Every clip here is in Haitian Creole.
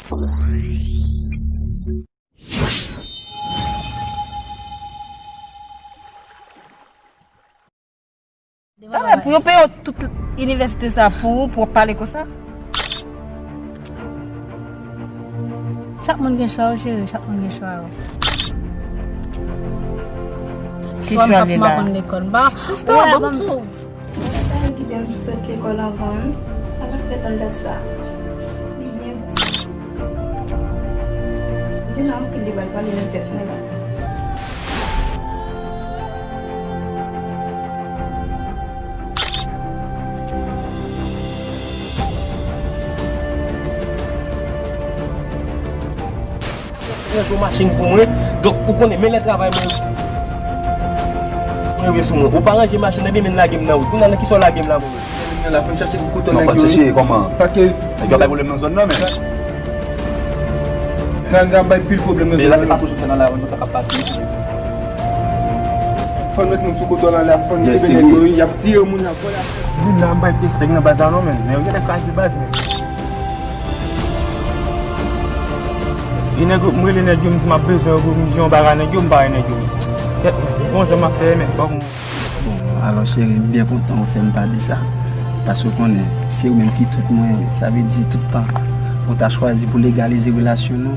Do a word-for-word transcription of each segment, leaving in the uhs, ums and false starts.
Talè, pou yo peye w tout inivèsite sa pou ou, pou w ap pale konsa? Chak moun gen chwa yo, cheri, chak moun gen chwa yo. Ki chwa li la? Sista, bon, bon. Mwen pa gen kite m sou sèt lekòl avan, wi. Sa pa fè tann dat sa. Li byen bon. Gen anpil de bal pale nan tèt mwen la. Ranje yon machin pou mwen. Donk, ou konnen, men lè travay mwen. Mwen rive sou mwen. Ou pa ranje machin nan byen, men lage m nan wout. Kounye a, nan kisa w lage m la, mwen? Nan la, fè m chèche kouto nèg yo, wi. Chèche kòman? Paske nèg yo bay pwoblèm nan zòn nan, men. Nèg yo bay pil pwoblèm nan zòn nan. Men la, pa toujou fè nan la, sa k ap pase. Fò n met moun sou kote w la, fò n kenbe nèg yo, wi. Y ap tiye moun, y ap vòlè. Vin la, m bay pyès nèg nan baz la non, men. Men yo genlè kraze baz, men. E nèg yo, m rele nèg yo, m di m ap bezwen yo, m di yon bagay nèg yo, m pa wè nèg yo. Kèt, bon jan m ap fè, men, fòk m... Bon, alò, cheri, m byen kontan ou fè m pale sa. Paske ou konnen, se ou menm ki tout mwen, sa vle di tout tan ou ta chwazi pou legalize relasyon nou.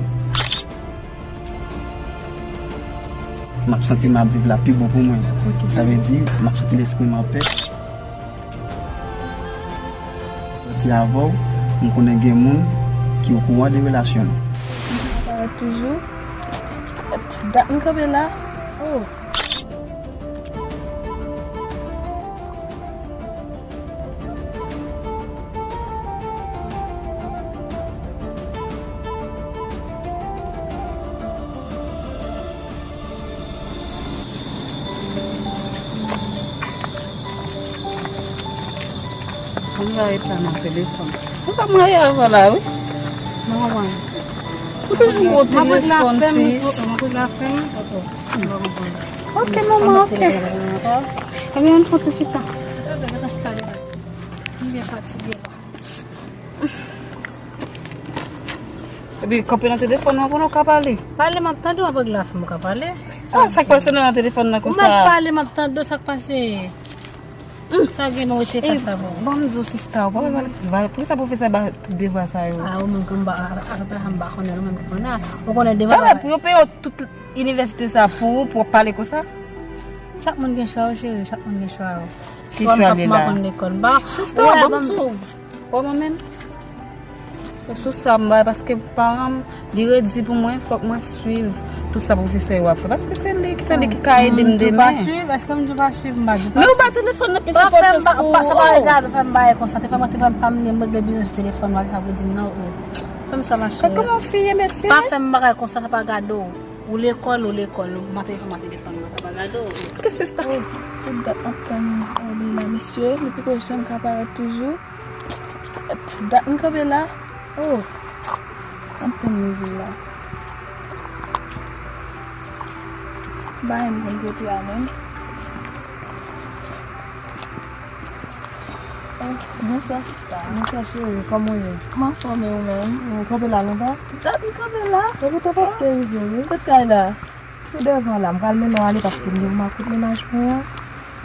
M ap santi m ap viv la pi bon pou mwen. Sa vle di, m ap santi lespri m anpè. Sòti avè w, m konnen gen moun ki okouran de relasyon nou. Parèt toujou. Dat m kanpe la. Oh. Konn va ret la nan telefòn. Ou pa marye avè la, wi. Mwen konprann. Ou toujou gwo telefòn, sis. Mwen pran la fèm. Ok, manman, ok. Ebyen, ann fè ti chita. M byen fatige la. Epi, kanpe nan telefòn nan pou nou ka pale. Pale, m ap tande w, ap regle afè m, ou ka pale. Ah, sa k pase nan telefòn nan konsa? Ou mèt pale, m ap tande w, sa k pase? Sa gen nou retire kasa pou ou? Bon, m di w, sista, ou pa wè, poukisa pwofesè ba tout devwa sa yo? Ah, ou menm ki m pa, apa, apa, m pa konnen, ou menm ki konnen. Ou konnen devwa. Talè, pou yo peye w tout inivèsite sa pou ou, pou w ap pale konsa? Chak moun gen chwa yo, cheri, chak moun gen chwa yo. Ki chwa li la? Sista, bon, m di w. Wè, mwen menm. Se sou sa m bay, paske paran m, li redi pou mwen, fòk mwen swiv tout sa pwofesè yo ap fè. Paske se li, se li ki ka ede m demen. M di w pa swiv, èske m di w pa swiv? M pa di w pa swiv. Men ou ba telefòn nan pi sipòtans pou ou. Sa pa regade, fè m bagay konsa. Telefòn mwen, telefòn pa m, m regle biznis telefòn mwen, sa pou di m non, ou. Fè m sa, ma chérie. Kòman w fi ye, mesye? Pa fè m bagay konsa, sa pa gade w. Ou lekòl, ou lekòl, ou mande telefòn, mande telefòn, mwen sa pa gade w. Ke sista? Oh, tout dat m ap tann Lina, mesye, li poko janm ka parèt toujou. Dat m kanpe la. Oh, m ap tann li vin la. Ba m konn kote a menm. Oh, bonswa, sista. Bonswa, cheri. Kòman w ye? M anfòm, e ou menm? Ou kanpe la lontan? Dat m kanpe la. Epi, ou te prèske rive, wi. Kot kay la? Tou devan la. M pral mennen w ale paske m gen pou m al kote mennaj mwen an.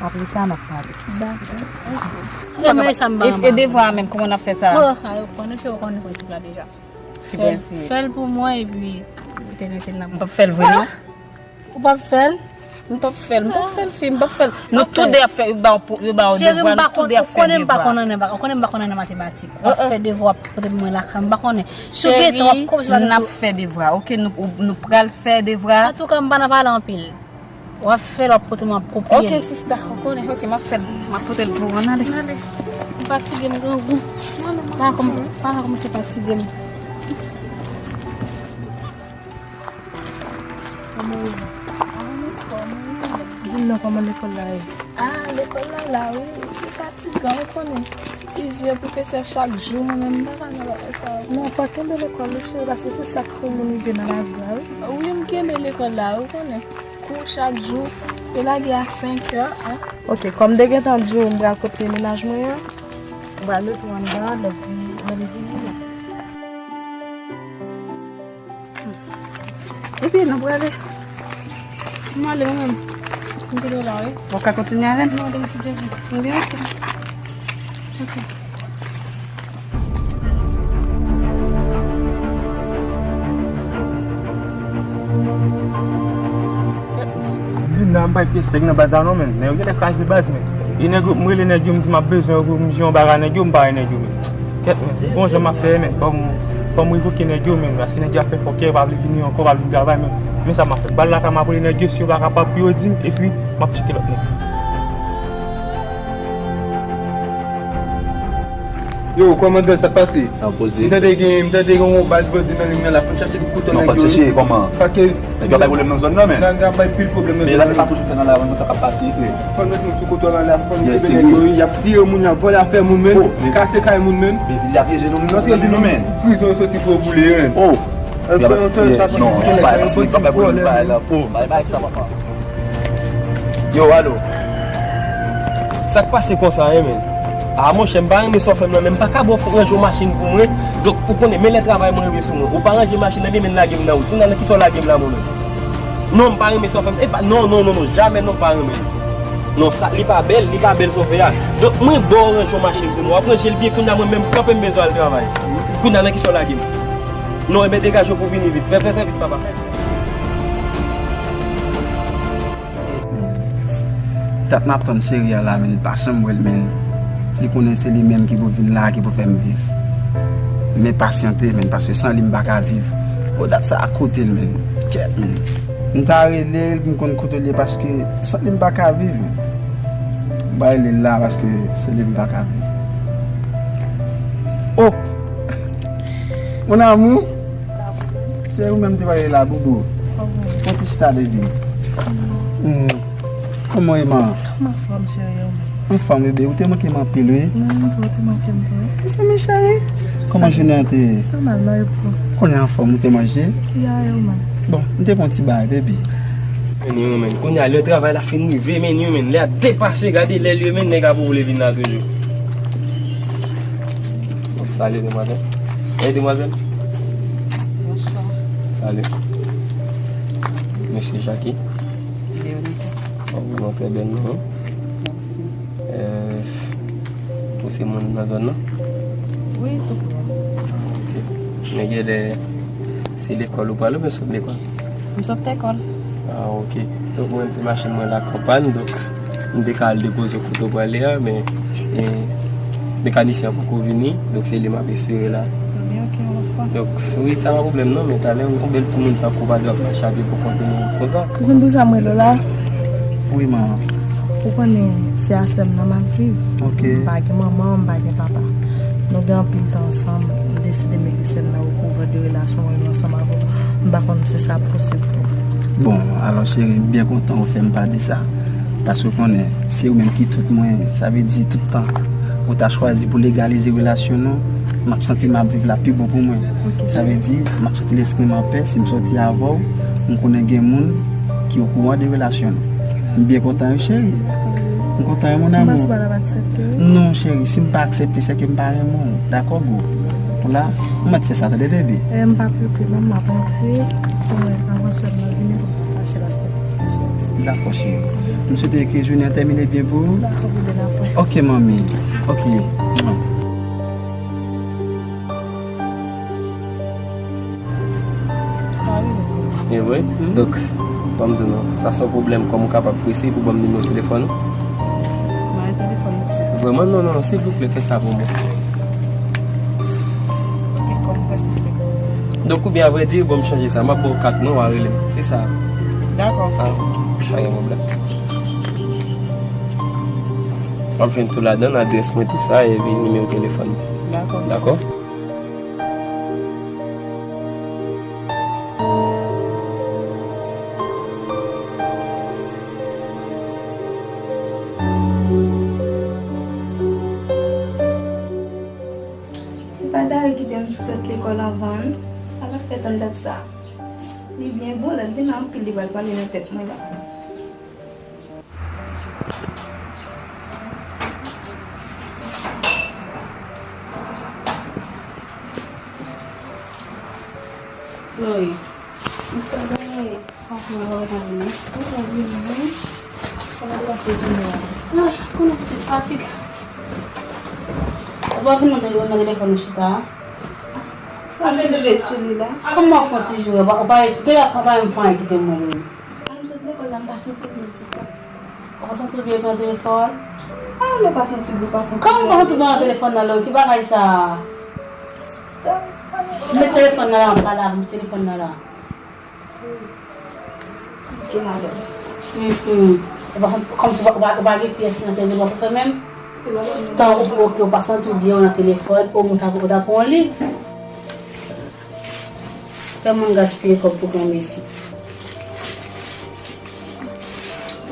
Apre sa, n ap pale. Dakò. Ok. E, e devwa a menm, kòman n ap fè sa? Oh, a, ou konnen, ou konnen prensip la deja. Ki prensip? Fè l pou mwen, epi, ou te mete l nan... M p ap fè l vre, non. Ou p ap fè l? M p ap fè l, m p ap fè l, fi, m p ap fè l. Nou tou de ap fè, yo ba w pou, yo ba w devwa, nou tou de ap fè devwa. Ou konnen m pa konn anyen, ou konnen m pa konn anyen nan matematik. W ap fè devwa, w ap pote pou mwen lakay, m pa konnen. Si w gen tan, w ap konprann sa m ap di w. Cheri, n ap fè devwa, oke? Nou, nou pral fè devwa. Antouka, m pa nan pale anpil. W ap fè l, w ap pote, m ap kopye l. Oke, sista, ou konnen, oke, m ap fè l, m ap pote l pou ou, ann ale. Ann ale. M fatige, m grangou. Pa kòmanse, pa kòmanse fatige m. Di m non, kòman lekòl la ye? Ah, lekòl la la, wi. Li fatigan, ou konnen. Plizyè pwofesè chak jou, mwen menm, m pa ka nan bagay sa yo. Non, fò kenbe lekòl, wi, cheri, paske se sa k fè moun rive nan lavi a, wi. Wi, m kenbe lekòl la, ou konnen. Kou chak jou, yo lage a senk è, en. Oke, kòm m te gentan di w, m pral kote mennaj mwen an, m pral mete w anndan, lè l vini, lè l vini. Epi, nou prale. M ale mwen menm. M kite w la, wi. Ou ka kontinye avè m? Non, demen si Dye vle. Ebyen, oke. Oke. Vin la, m bay pyès nèg nan baz la non, men. Nèg yo genlè kraze baz, men. E nèg yo, m rele nèg yo, m di m ap bezwen yo pou m jere yon bagay nèg yo, m pa wè nèg yo, men. Kèt, men. Gon jan m ap fè, men. Fò m, fò m revoke nèg yo, men. Paske nèg yo ap fè fòkè, yo pa vle vini ankò, pa vle travay, men. Men sa m ap fè. M pral lakay, m ap rele nèg yo, si yo pa kapab pou yo di m, epi m ap tcheke lòt nèg. Yo, kòmandan, sa k pase? Nan poze. M tande gen, m tande gen yon baz bandi nan liy nan la, fò n chache kouto nèg yo, wi. Non, fò n chache, kòman? Paske nèg yo bay pwoblèm nan zòn nan, men. Nèg yo bay pil pwoblèm nan zòn nan. Men la, nou pa toujou fè nan lari, men sa k ap pase, frè. Fò n met moun sou kontwòl la, fò n kenbe nèg yo, wi. Y ap tiye moun, y ap vòlè afè moun, men. Kase kay moun, men. Men vil la pyeje nou, nou nan prizon, men. Prizon, yo soti pou yo boule, men. Oh. Fò n fè sa, non, pa bay sa, papa. Yo, alo. Sa k pase konsa, en, men? A, monchè, m pa renmen sa w fè m nan, men m pa ka ba w ranje yon machin pou mwen. Donk, ou konnen, men lè travay mwen rive sou mwen. Ou pa ranje machin nan byen, men lage m nan wout. Kounye a, nan kisa w lage m la, mwen menm? Non, m pa renmen sa w fè m. Epa, non, non, non, non, jamè non, m pa renmen. Non, sa, li pa bèl, li pa bèl sa w fè a. Donk, mwen ba w ranje yon machin pou mwen. W ap ranje l byen, kounye a, mwen menm, kanpe m bezwen al travay. Kounye a, nan kisa w lage m? Non, ebyen, degaje w pou w vini vit. Fè, fè, fè vit, papa, fè vit. Dat m ap tann cheri a la, men li pa janm wè l, men li konnen se li menm ki pou vin la, ki pou fè m viv. M enpasyante, men, paske san li m pa ka viv. O, dat sa a kote l, men. Kèt, men. M ta rele l pou m konn kote l ye, paske san li m pa ka viv, men. M pa rele l la, paske se li m pa ka viv. O! Mon amour. Se ou menm te pale la, Boubou. Kòman? Yon ti chita, baby. Mm. Kòman w ye, man? M anfòm, cheri, ou menm? Anfòm, bebe. Ou te manke m anpil, wi. Mwen menm tou, ou te manke m tou, wi. Mezanmi, cheri. Kòman jounen an te ye? Pa mal, non, e pou ou? Kounye a anfòm, ou te manje? Ya, e ou menm? Bon, m te pran ti bagay, baby. Men yo, men. Kounye a, lè travay la fin rive, men yo, men. Lè a depase, gade lè l ye, men, nèg ap vle vin la toujou. Salut, demoiselle. Hey, demoiselle. Bonsoir. Salut. Monsieur Jackie. Léonica. Oh, non, très belle, non? Merci. Euh, ou se moun nan zòn nan? Wi, tou pre. Ok. Men genlè, se lekòl ou pral oubyen sot lekòl? M sot lekòl. Ah, ok. Donk, mwen, se machin mwen la k an pàn, donk, m te ka al depoze w kote w prale a, men, e, mekanisyen an poko vini, donk, se li m ap espere la. Ebyen, ok, yon lòt fwa. Donk, wi, sa pa pwoblèm non, men talè, yon bèl timoun tankou w pa dwe ap mache a pye pou kont li konsa. Ou konn pou sa m rele w la? Wi, manman. Ou konnen, se a sè m nan m ap viv. Ok. M pa gen manman, m pa gen papa. Nou gen anpil tan ansanm, m deside mete sè m nan okouran de relasyon mwen menm ansanm avè w. M pa konn si sa posib pou ou. Bon, alò cheri, m byen kontan ou fè m pale sa. Paske w konnen, se ou menm ki tout mwen, sa vle di tout tan ou ta chwazi pou legalize relasyon nou, m ap santi m ap viv la pi bon pou mwen. Ok, cheri. Sa vle di, m ap santi lespri m anpè si m sòti avè w, m konnen gen moun ki okouran de relasyon nou. M byen kontan wi, cheri. M kontan wi, mon amour. M panse w pa t ap aksepte, wi. Non, cheri, si m pa aksepte, se ke m pa renmen w. Dakò, boo? Pou la, ou mèt fè sa, tande, bebe? E, m p ap rete, non, m ap rantre. Pou mwen, avan sè m nan vini, pou m pa fache, paske m sòti. Dakò, cheri. M swete ke jounen an tèmine byen pou ou. Dakò, bebe, n ap wè. Ok, manmi. Ok. Sa rive sou mwen. E vre? Donk, ban m di w non, sa se yon pwoblèm, kòm ou kapab prese pou ban m nimewo telefòn ou? Mwen gen telefòn, mesye. Vrèman? Non, non, non, silvouplè, fè sa pou mwen. Ok, kòm ou fè sistèm. Donk, oubyen, avrèdi, ban m chanje sa. M ap ba w kat mwen, w a rele m. Se sa. Dakò. Ah, ok. Pa gen pwoblèm. W ap jwenn tou ladan l, adrès mwen, tou sa, epi nimewo telefòn mwen. Dakò. Dakò? Li pa dayè kite m sot lekòl anvan l. Sa l ap fè tann dat sa. Li byen bon, lè l vin la anpil, li pral pale nan tèt mwen la. Flori. Sista, bay. Kòman w ap vini? Ou pa vini, non? Kòman w pase jounen an? Ah, konnen pitit fatig. Ou pa vin nan tele-, nan telefòn ou chita a? Fatig jwe sou li la. Kòman w fè toujou? Ou pa, ou pa, ou pa menm fè anyen kite mwen menm. A, m sot lekòl la, m pa santi byen, sista. Ou pa santi w byen pran telefòn? A, lè w pa santi w byen, ou pa pran telefòn. Kòman ou pa santi w byen pran telefòn nan, lè ki bagay sa a? Sista, m pa nan. Met telefòn nan la, m pale avè w, met telefòn nan la. Ok, madanm. Mhm. Ou pa santi, kòmsi ou pa, ou pa, ou pa gen pyès nan kè ou pa pou fè menm? Tan ou, ok, ou pa santi w byen, ou nan telefòn, ou mwen ta, ou ta pran yon liv. Fè moun gaspiye kòb pou granmesi.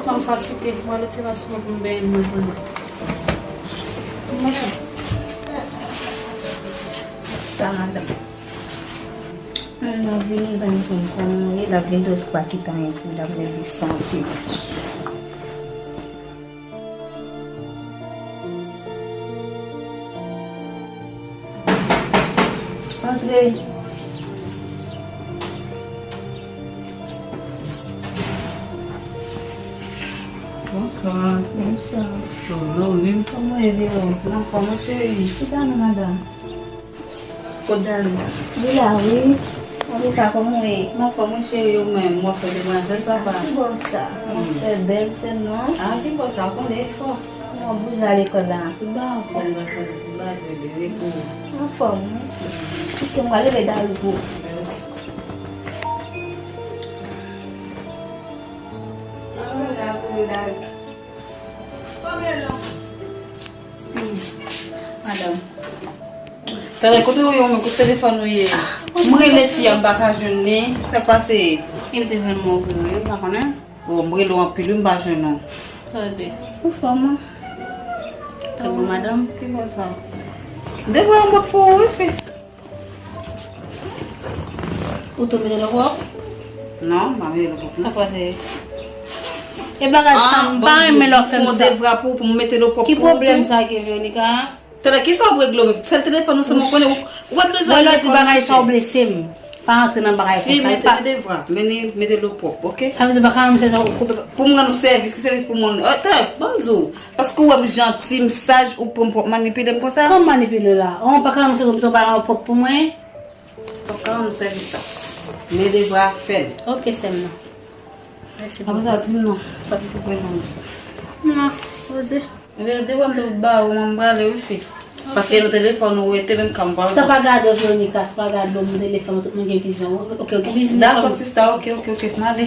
Fanm fatige, mwen lè ti fatige pou m benyen, m repoze. Mwen sa. Sa, madanm. Moun nan vini, ban m konn kòman w ye, l ap vin tou, pa kite anyen pou l ap regle sante. Antre. Bonswa. Bonswa. Kòman w ye? Kòman w ye? Anfòm, cheri? Chita non, madanm. Kot Dani? Li la, wi. Anpil sa, kòman w ye? M anfòm, wi, cheri, ou menm? W ap fè demwazèl, papa? Ki bò sa? W ap fè bèl sèlman. A, ki bò sa? Ou konnen l fò. Mwen bouje lekòl la. Tout bagay anfòm, gason, tout bagay trè byen, wi, pou ou. Anfòm, wi. Ok, m prale leve Dari pou ou. Hmm. Madanm. Talè, kote w ye, ou menm? Kote telefòn ou ye? M rele fi a, m pa ka jwenn li. Sa k pase? Li te jwenn mwen vre, wi, m pa konnen. Bon, m rele w anpil, wi, m pa jwenn ou. Tande. Ou fò, man. Trè bon, madanm. Ki bò sa? Devwa yon bòt pou ou, wi, fi. Ou tou mete lòpwòp? Non, m pa mete lòpwòp, non. Sa k pase? E bagay sa, m pa renmen lè w fè m sa. Fè yon devwa pou, pou m mete lòpwòp pou ou tou. Ki pwoblèm sa gen, Veronica? Talè, kisa w ap regle w menm? Sèl telefòn ou sèlman konnen, ou, ou pa t bezwen regle telefòn. Lè w di bagay sa, w blese m. Pa rantre nan bagay konsa. Mete, mete devwa, mete, mete lòpwòp, ok? Sa vle di w pa ka rann m sèvis, ou koupe. Pou m rann ou sèvis, ki sèvis pou m rann ou? Talè, ban m di w. Paske w wè m janti, m saj, ou pran, pran manipile m konsa? Kòman manipile w la? Ou pa ka rann m sèvis, ou pa rann pwòp pou mwen? Ou pa ka rann m sèvis sa. Men devwa a, fè l. Ok, sè m nan. Mèsi. Apre sa, di m non. Sa pou koupe non. Non, poze. Ebyen, devwa m te ba ou, m prale, wi, fi. Ok. Paske nan telefòn ou rete, menm kan m pa. Sa pa gade w, Veronica, sa pa gade w, nan telefòn ou, tout moun gen vizyon. Ok, ou gen vizyon. Dakò, sista, ok, ok, ok, m ale.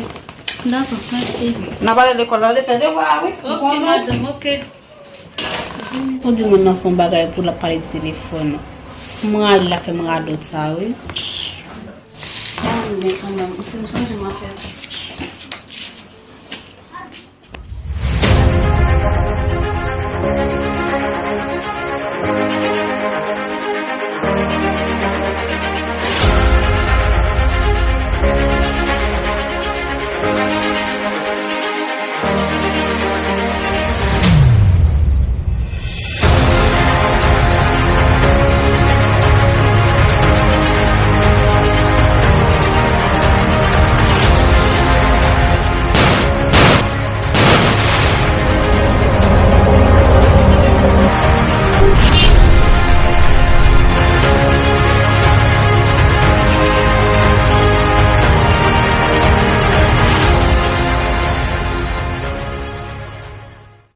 Dakò, mèsi. N a pale lekòl la, w te fè devwa a, wi. Ok, madanm, ok. Ou di moun nan fè yon bagay pou l ap pale de telefòn. Mwen ale, l ap fè m radòt sa, wi. Mwen menm kanmenm, si m sonje m ap fè.